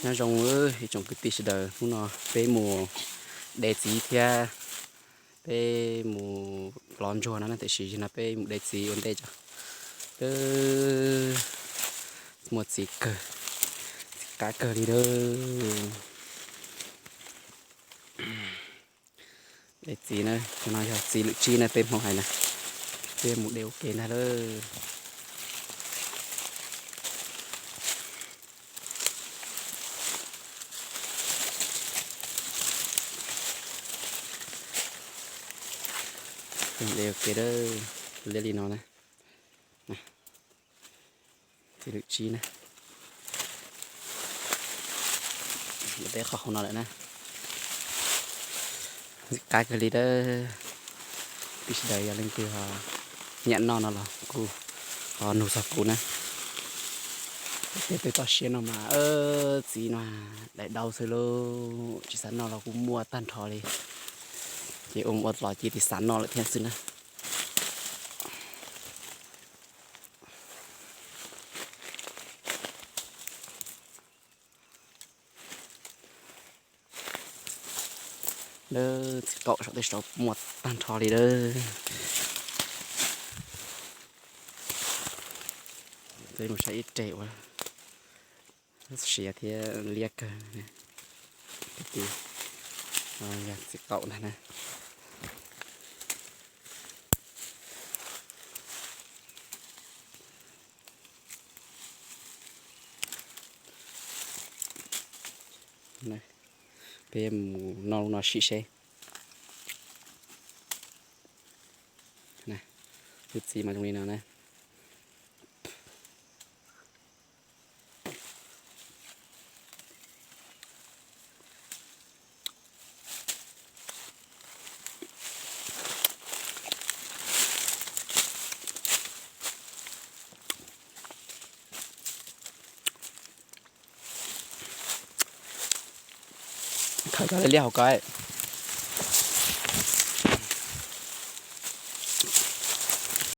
Nyob zoo ib tsoom kwv tij sawv daws, hnub no peb mus de txiv thiab peb mus plov ntsuag no na, tiam sis zaum no peb mus de txiv ua ntej tso. Muaj txiv kawg, txiv qab kawg li a. De txiv na, no yog txiv lwm tsib na, peb Hmoob hais na. Peb mus de ua ke ntag lauj. De ua ke liab li no na. Txiv lwm tsib na. Peb qhov hauv no lawm na. Ntxim qab kawg li a. Tij sawv daws yog leej twg ho nyiam noj no los kuj ho nug txog kuv na. Tej toj siab no mas txiv no daim daub xwb lauj, tsis xav noj los kuj muaj tag nrho li. Ces ua mus ua los ces tsis xav noj lawm thiab xwb na. Lawv txiv qaum saum tej saud muaj tag nrho li lawm. Peb mus saib ib reg uas siav thiab liab kawg. Yog txiv qaum ntag na. Peb mus noj lub no sim seb. Lub txiv mas zoo li no na. Khaws cov liab hauv ko.